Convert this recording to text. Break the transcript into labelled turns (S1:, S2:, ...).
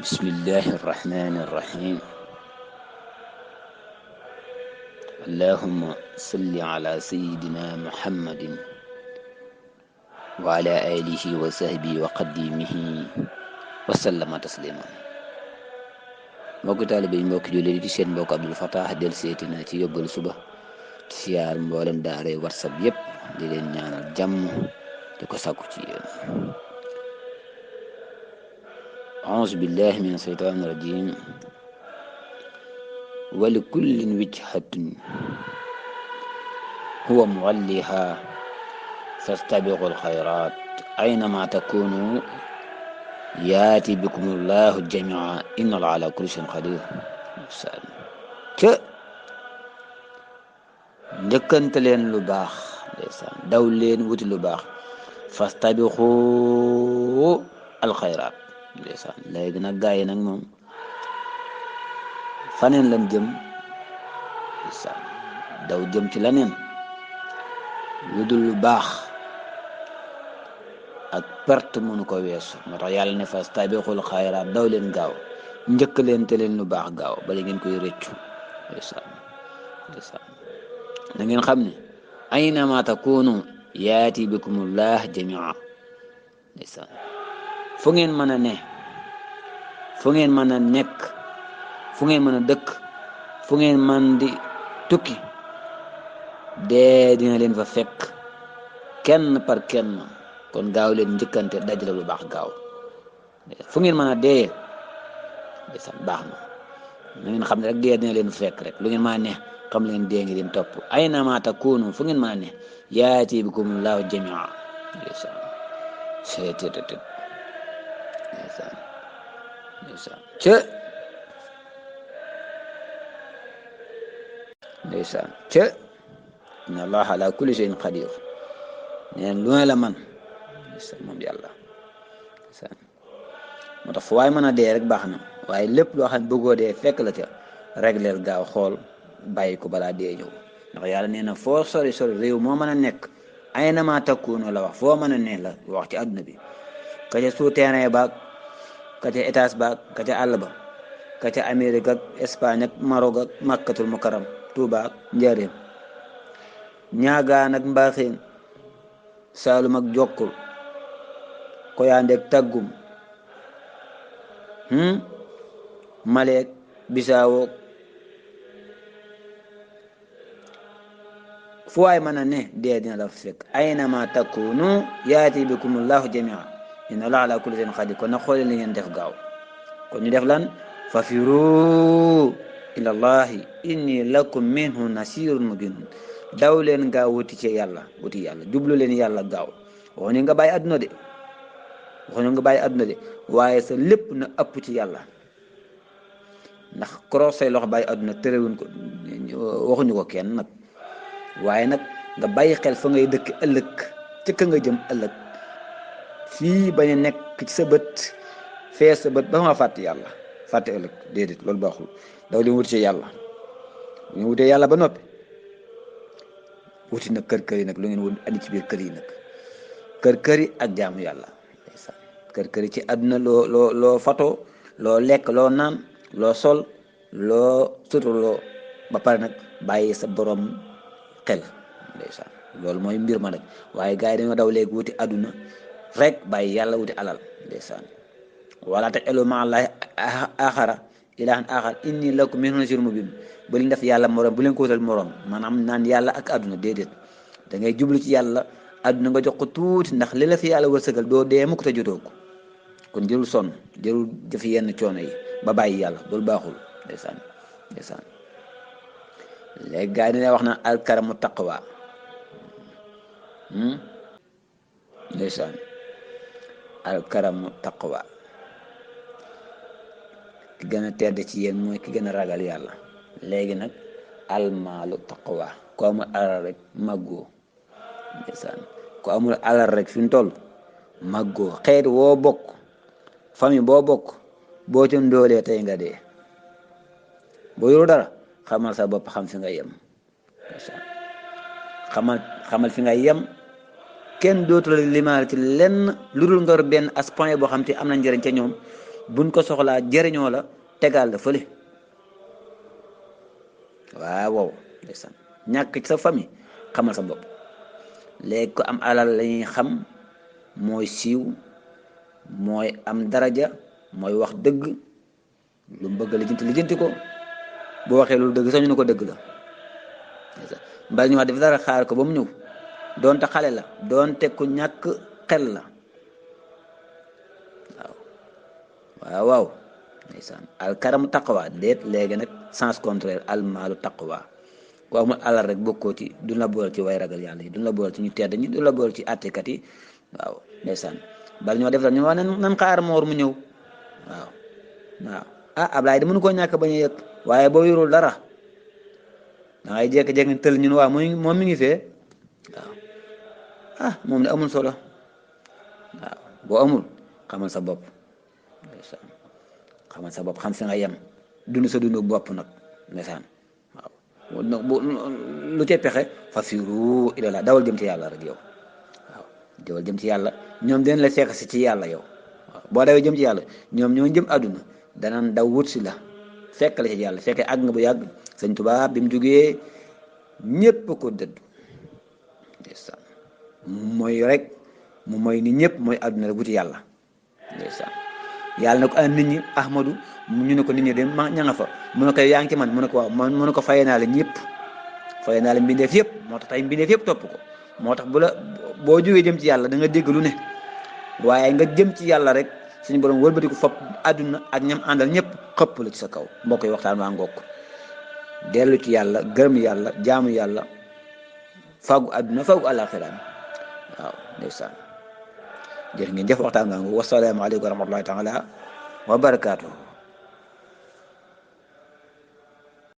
S1: بسم الله الرحمن الرحيم. اللهم صل على سيدنا محمد وعلى آله وصحبه وقديمه وسلم تسليما. mbokki taalibe yi mbokki jullit yi seen mbokk Abdul Fattah del seeti na ci yóbbalu suba siyaar mboolem daare WhatsApp yépp di leen ñaanal jàmm di ko sàkku ci yéen. auzu billahi min asheytaani rajim. wa li kullin wijhatun huwa muwalliha fastabiqul xayraat aynama takunu yaati bikumullahu jamia inna allaha ala kulli shay'in qadir. ca njëkkante leen lu baax ndeysaan, daw leen wuti lu baax, fastabiqu alxayraat ndeysaan. léegi nag gaa yi nag moom faneen lan jëm ndeysaan, daw jëm ci laneen lu dul lu baax ak perte mënu ko weesu. moo tax yàlla ne fastabiqul xayraat, daw leen gaaw, njëkk leen te leen lu baax gaaw bala ngeen koy rëccu ndeysaan ndeysaan. na ngeen xam ne aynama takunu yaati bikumullah jamia ndeysaan. fu ngeen mën a ne, fu ngeen mën a nekk, fu ngeen mën a dëkk, fu ngeen mën di tukki, dee dina leen fa fekk kenn par kenn. kon gaaw leen njëkkante dajale lu baax gaaw. fu ngeen mën a dee ndeysaan baax na. na ngeen xam ne rek dee dina leen fekk rek. lu ngeen mën a ne xam leen dee ngi leen topp. aynama takunu, fu ngeen mën a ne, yaati bikumullahu jamia ndeysaan. seetetetet ndeysaan ndeysaan ca ndeysaan ca inna allaha ala kulli shay'in qadir. neen lu ne la man ndeysaan moom yàlla ndeysaan. moo tax fu waay mën a dee rek baax na, waaye lépp loo xam ne bëggoo dee fekk la ca régleel gaaw, xool bàyyi ko balaa dee ñëw. ndax yàlla nee na foo sori sori réew moo mën a nekk, aynama takunu la wax, foo mën a ne la wax ci àdduna bi. ka ca souterrain baag, ka ca étage baag, ka ca àll ba, ka ca Amérique ak Espagne ak Maroc ak Makkatul Mukarram, Tuuba ak Njaaréem, ñaagaan ak mbaaxeen, Saalum ak Jokkul, Koyandeeg Taggum, Maleek Bisaawoog, fu waay mën a ne dee dina la fekk. aynama takunu yaati bikumullahu jamia inna allaha ala kulli shay'in qadir. kon nag xoole li ngeen def gaaw. kon ñu def lan? fafiru ila allahi inni lakum minhu nasirun mubin. daw leen gaaw wuti ci yàlla, wuti yàlla, jublu leen yàlla gaaw. waxuñu nga bàyyi adduna de, waxuñu nga bàyyi adduna de, waaye sa lépp na ëpp ci yàlla. ndax cross say loxo bàyyi adduna terewuñ ko, waxuñu ko kenn nag. waaye nag nga bàyyi xel fa ngay dëkk ëllëg, ci ka nga jëm ëllëg. fii bañ a nekk ci sa bët, fee sa bët ba ma fàtte yàlla, fàtte ëllëg, déedéet, loolu baaxul. daw leen wuti ci yàlla. bu ñu wutee yàlla ba noppi, wuti nag kër yi nag, lu ngeen wut andi ci biir kër yi nag, kër yi ak jaamu yàlla ndeysaan. kër yi ci àdduna loo fatoo, loo lekk, loo naan, loo sol, loo suturloo, ba pare nag bàyyi sa borom xel ndeysaan. loolu mooy mbir ma nag. waaye gars yi dañoo daw léegi wuti àdduna rek, bàyyi yàlla wuti alal ndeysaan. wala taj'alu ma'a llaahi aaxara ilaahan aaxar inni lakum minhu nasiirun mubiin. bu leen def yàlla morom, bu leen ko wutal morom, maanaam naan yàlla ak àdduna, déedéet. da ngay jublu ci yàlla, àdduna nga jox ko tuuti, ndax li la fi yàlla wërsëgal doo dee mukk te jotoo ko. kon jërul sonn, jërul def yenn coono yi ba bàyyi yàlla, loolu baaxul ndeysaan ndeysaan. léegi gars yi dañuy wax naan alkaramu taqwa ndeysaan. alkaramu taqwa, ki gën a tedd ci yéen mooy ki gën a ragal yàlla. léegi nag almaalu taqwa, ku amul alal rek màggoo ndeysaan. ku amul alal rek fi mu toll màggoo. xeet woo bokk, famille boo bokk, boo ca ndoolee tey nga dee. boo yoru dara xamal sa bopp, xam fi nga yem ndeysaan. xamal fi nga yem. kenn dootu la limaal ci lenn lu dul nga benn as point boo xam te am na njëriñ ca ñoom, buñ ko soxlaa jëriñoo la tegal la fële waaw wow ndeysaan ñàkk ci sa famille xamal sa bopp léegi ko am alal lañuy xam mooy siiw mooy am daraja mooy wax dëgg lu mu bëgg lijjanti ko bu waxee loolu dëgg sax ñu ne ko dëgg la mbala ñu wax def dara xaar ko ba mu ñëw doonte xale la doonte ku ñàkk xel la waaw waaw ndeysaan al karamu taqwa déet léegi nag sens contraire al maalu taqwa ku amul alal rek bokkoo ci duñ la boole ci way ragal yàlla yi duñ la boole ci ñu tedd ñi duñ la boole ci àttekat yi waaw ndeysaan bala ñoo def la ñu wax nan xaar moor mu ñëw waaw waaw ah Ablaye de mënu koo ñàkk bañ a yëg waaye boo yorul dara da ngay jékki-jékki tël ñun waaw moom mi ngi fee waaw ah moom de amul solo waaw boo amul xamal sa bopp ndeysaan xamal sa bopp xam fi nga yem dund sa dundu bopp nag ndeysaan waaw lu ca pexe fa firu ilallah dawal jëm ci yàlla rek yow waaw dawal jëm ci yàlla ñoom dinañ la fekk si ci yàlla yow waaw boo dawee jëm ci yàlla ñoom ñoo jëm àdduna danañ daw wut si la fekk la ci yàlla fekkee àgg nga bu yàgg sëñ Tuubaa bi mu jógee ñépp ko dëdd ndeysaan mooy rek mu mooy ni ñëpp mooy àdduna rek wuti yàlla ndeysaan yàlla na ko an nit ñi Ahmadu ñu ne ko nit ñi de ma ña nga fa mu ne ko yaa ngi ci man mu ne ko waaw mu ne ko fayee naa la ñëpp fayee naa la mbindeef yëpp moo tax tey mbindeef yëpp topp ko moo tax boo jógee jëm ci yàlla da nga dégg lu ne waaye nga jëm ci yàlla rek suñu borom wëlbati ko fop àdduna ak ñam àndal ñëpp xëpp la ci sa kaw mbokk yi waxtaan waa ngokk dellu ci yàlla gërëm yàlla jaamu yàlla faagu àdduna faagu àllaaxira waaw ndeysaan jërë ngeen jëf waxtaan nga wassalaamu aleykum wa rahmatullahi taala wa barakaatuhu